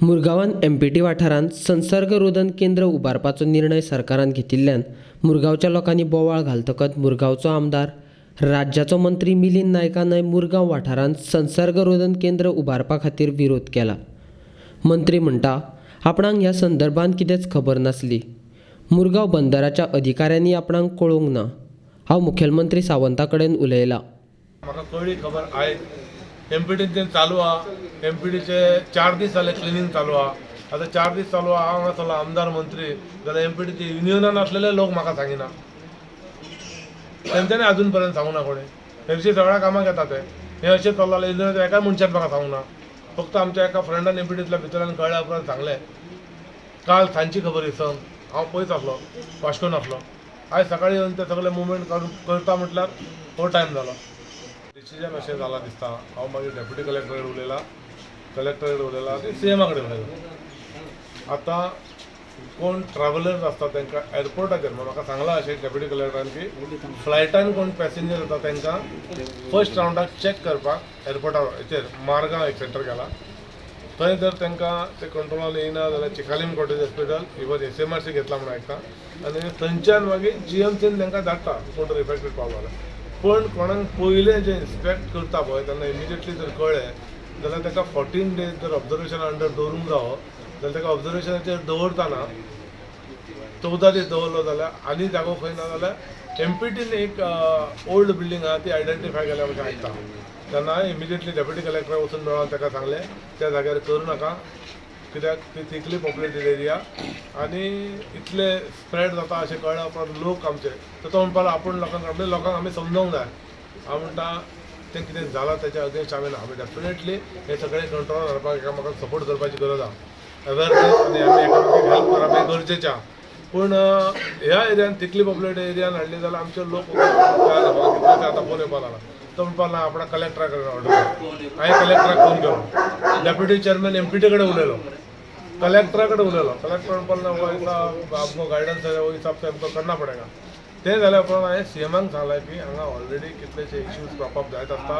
मुरगांवान empty वाठारांत संसर्ग रोधन केंद्र उबारपाचो निर्णय सरकारान घेतिल्ल्यान मुरगांवच्या लोकांनी बोवाळ घालतकच मुरगांवचो आमदार राज्याचो मंत्री मिलिंद नायकानय मुरगांव वाठारांत संसर्ग रोधन केंद्र उबारपा खातीर विरोध केला. मंत्री म्हणटा आपणाक ह्या संदर्भात कितेंच खबर नासली. मुरगांव बंदराच्या अधिकाऱ्यांनी आपणाक कळोवंक ना. हांव मुखेलमंत्री सावंता कडेन उलयला. म्हाका कळ्ळी खबर आयज एमपीटीन चालू आहा. एमपीटीचे 4 दीस जाले क्लिनींग चालू आहा. आतां 4 दीस चालू आहा. हांव हांगा आमदार मंत्री जाल्यार एमपीटीचे युनियनान आसलेले लोक म्हाका सांगिना, तेंच्यांनी अजून पर्यंत सांगूना कोणें. हेरशी सगळ्या कामाक येता ते हें अशें चल्लां जाल्यार युनियनाच्या एकाय मनशान म्हाका सांगूना. फक्त आमच्या एका फ्रेंडान एमपीटींतल्या भितरल्यान कळ्ळ्या उपरांत सांगलें. काल सांजची खबर ही, हांव पयस आसलो, वास्कोन आसलो. आयज सकाळी येवन ते सगळे मुवमेंट करता म्हटल्यार हो टायम जालो. डिसिजन अशें जालां दिसता. हांव मागीर डेप्युटी कलेक्टर कडेन उलयला, कलेक्टर कडेन उलयला आनी सीएमा कडेन उलयला. आतां कोण ट्रॅव्हलर्स आसता तांकां एअरपोर्टाचेर म्हाका सांगलां अशें डेप्युटी कलेक्टरान की फ्लायटान कोण पॅसेंजर येता तांकां फर्स्ट रावंडाक चॅक करपाक एअरपोर्टार हेचेर मार्गांव एक सेंटर केला. थंय जर तांकां ते कंट्रोलान येयना जाल्यार Chicalim cottage hospital even SMRC घेतला म्हूण आयकता आनी थंयच्यान मागीर जीएमसीन तांकां धाडटा कोण तर इफेक्टेड पावलो जाल्यार. पण कोणाक पयलें जें इन्स्पेक्ट करता पळय तेन्ना इमिजिएटली जर कळ्ळें जाल्यार ताका 14 डेज जर ऑब्जर्वेशन अंडर दवरूंक जावो जाल्यार ताका ऑब्जर्वेशनाचेर दवरतना 14 दीस दवरलो जाल्यार आनी जागो खंय ना जाल्यार एमपीटीन एक ओल्ड बिल्डींग आहा ती आयडेंटिफाय केल्या अशें आयकता. तेन्ना इमिजिएटली डेप्युटी कलेक्टराक वचून मेळोन ताका सांगलें त्या जाग्यार करूं नाका, कित्याक ती थिकली पॉप्युलेटेड एरिया आनी इतले स्प्रेड जाता अशें कळ्ळ्या उपरांत लोक आमचे तर तो म्हणपाक आपूण लोकांक आपले लोकांक आमी समजोंक जाय. हांव म्हणटा तें कितें जालां तेच्या अगेन्स्ट आमी ना. आमी डेफिनेटली हें सगळें कंट्रोलान हाडपाक एकामेकांक सपोर्ट करपाची गरज आहा. अवेरनेस आनी आमी एकामेकांक हेल्प करप हें गरजेचें आहा. पूण ह्या एरियान थिकली पॉप्युलेटेड एरियान हाडली जाल्यार आमचे लोक तयार जावपाक कितले आतां फोन येवपाक लागला. तो म्हणपाक ना आपणा कलेक्टरा कडेन ऑर्डर. हांवें कलेक्टराक फोन केलो, डेप्युटी चेअरमॅन एमपीटी कडेन उलयलो, कलेक्टरा कडेन उलयलो. कलेक्टर म्हणपाक ना वो ऐसा आपको गायडन्स है वो हिसाब से हमको करना पडेगा. तें जाल्या उपरांत हांवें सीएमाक सांगलें की हांगा ऑलरेडी कितलेशे इश्यूज क्रॉप अप जायत आसता.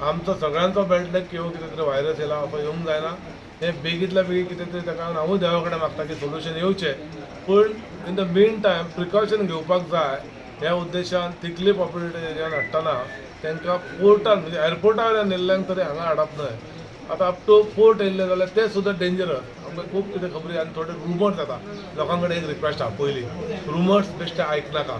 आमचो सगळ्यांचो बॅड लक की हो कितें तरी व्हायरस येयला असो येवंक जायना. हें बेगींतल्या बेगीन कितें तरी ताका हांवूय देवा कडेन मागता की सोल्युशन येवचें. पूण in the mean time precaution घेवपाक जाय ह्या उद्देशान थिकली पॉप्युलेटेड एरियान हाडटना तांकां पोर्टान म्हणजे एअरपोर्टा वयल्यान येयल्ल्यांक तरी हांगा हाडप न्हय. आतां अप टू पोर्ट येयल्ले जाल्यार ते सुद्दां डेंजरस. आमकां खूब कितें खबरी आनी थोडे रुमर्स येता. लोकां कडेन एक रिक्वेस्ट आहा, पयलीं रुमर्स बेश्टे आयकनाका,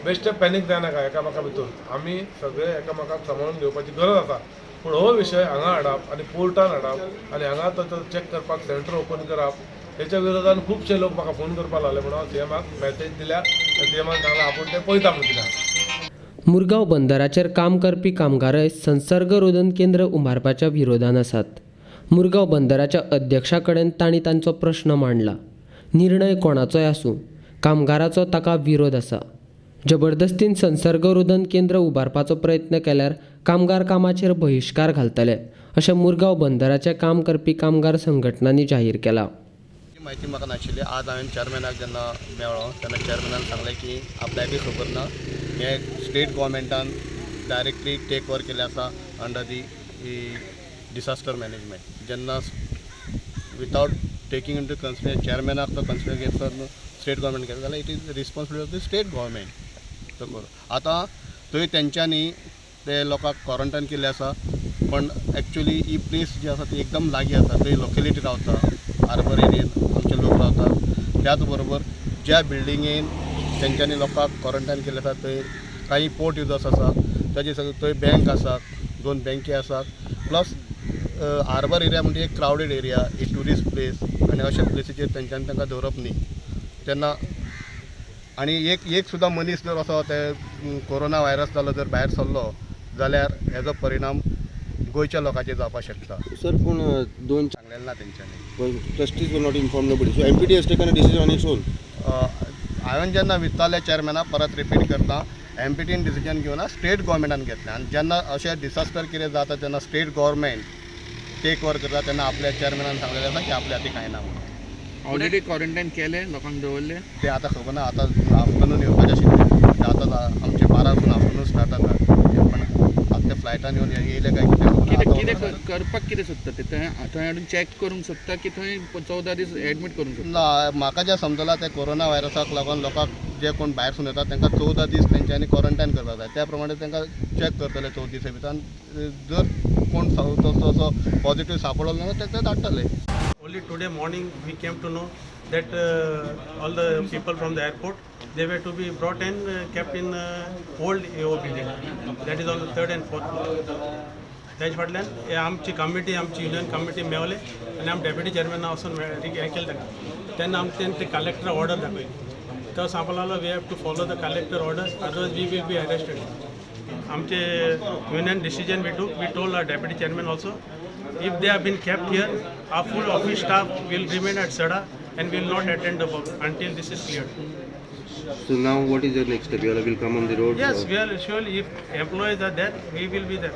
बेश्टे पॅनीक जायनाका एकामेका भितर. आमी सगळे एकामेकाक सांबाळून घेवपाची गरज आसा. पूण हो विशय हांगा हाडप आनी पोर्टान हाडप आनी हांगा तो चॅक करपाक सेंटर ओपन करप हेच्या विरोधान खुबशे लोक म्हाका फोन करपाक लागले. म्हणून हांव सीएमाक मॅसेज दिल्या, सीएमान सांगलां आपूण तें पळयता म्हणून कित्याक. मुरगांव बंदराचेर काम करपी कामगारय संसर्ग रोधन केंद्र उबारपाच्या विरोधान आसात. मुरगांव बंदराच्या अध्यक्षा कडेन तांणी तांचो प्रश्न मांडला. निर्णय कोणाचोय आसूं, कामगाराचो ताका विरोध आसा. जबरदस्तीन संसर्ग रोधन केंद्र उबारपाचो प्रयत्न केल्यार कामगार कामाचेर बहिश्कार घालतले अशें मुरगांव बंदराचें काम करपी कामगार संघटनांनी जाहीर केलां. म्हायती म्हाका नाशिल्ली. आज हांवें चेअरमॅनाक जेन्ना मेळ्ळो तेन्ना चेअरमॅनान सांगलें की आपल्याकय खबर ना, हें स्टेट गोवोरमेंटान डायरेक्टली टेक ओवर केल्लें आसा अंडर दी डिसास्टर मॅनेजमेंट. जेन्ना वितावट टेकींग इन टू कन्सिडरेशन चेअरमॅनाक तो कन्सिडर घेतलो स्टेट गोवोरमेंट केलें जाल्यार it is responsibility of the state government तो करूं. आतां थंय तेंच्यांनी ते लोकांक क्वॉरंटायन केल्लें आसा, पण एक्चुली ही प्लेस जी आसा ती एकदम लागीं आसा. थंय लोकेलिटी रावता, हार्बर एरियेन आमचे लोक रावतात. त्याच बरोबर ज्या बिल्डिंगेन तेंच्यांनी लोकांक क्वॉरंटायन केल्लें आसा थंय काही पोर्ट युजर्स आसात, ताजे सगळे थंय बँक आसात, 2 बँकी आसात. प्लस हार्बर एरिया म्हणजे एक क्रावडेड एरिया, एक ट्युरिस्ट प्लेस आनी अशा प्लेसीचेर तेंच्यांनी तांकां दवरप न्ही. तेन्ना आनी एक सुद्दां मनीस जर असो ते कोरोना व्हायरस जालो जर भायर सरलो जाल्यार हेजो परिणाम गोंयच्या लोकांचेर जावपाक शकता. सर पूण दोन सांगलेलें ना तेंच्यांनी. Trustees were not informed nobody. So MPT has taken a decision on its own. हांवें जेन्ना विचारलें चेअरमॅनाक, परत रिपीट करता, एमपीटीन डिसिजन घेवना, स्टेट गोवोरमेंटान घेतलें. आनी जेन्ना अशें डिसास्टर कितें जाता तेन्ना स्टेट गोवोरमेंट टेक ओवर करता तेन्ना आपल्या चेअरमॅनान सांगलेलें आसा की आपल्या हाती कांय ना म्हणून. ऑलरेडी क्वॉरंटायन केलें लोकांक दवरलें ते आतां खबर ना. आतां आफ्टरनून येवपाचें आशिल्लें, आतां आमचे 12 आफ्टरनून स्टार्ट जाता, पण आतां ते फ्लायटान येवन येयले काय कितें. कितें करपाक कितें सोदता ते थंय थंय हाडून चॅक करूंक सोदता की थंय 14 दीस एडमीट करूंक सोदता? ना, म्हाका जें समजलां तें कोरोना व्हायरसाक लागून लोकांक जे कोण भायर सून येतात तांकां 14 दीस तेंच्यांनी क्वॉरंटायन करपाक जाय. त्या प्रमाणे तांकां चॅक करतले 14 दिसा भितर आनी जर कोण तसो असो पॉझिटीव सापडलो ना ताका धाडटले. Only today morning we came to know that all the people from the airport, they were to be brought and kept in old AO building. That is on the third and fourth floor. तेज फाटल्यान हे आमची committee, आमची union committee मेवले आनी आम deputy चेअरमॅना वचून हें केलें ताका. तेन्ना आमकां तेणें ते कलेक्टर ऑर्डर दाखयली. तो सांगपाक लागलो, we have to follow the collector orders, otherwise we will be arrested. आमचे union decision we took, we told our deputy chairman also, if they have been kept here, our full office staff will remain at Sada and will not attend the work until this is cleared. So now what is your next step? You all will come on the road? Yes, we are surely, if employees are there, we will be there.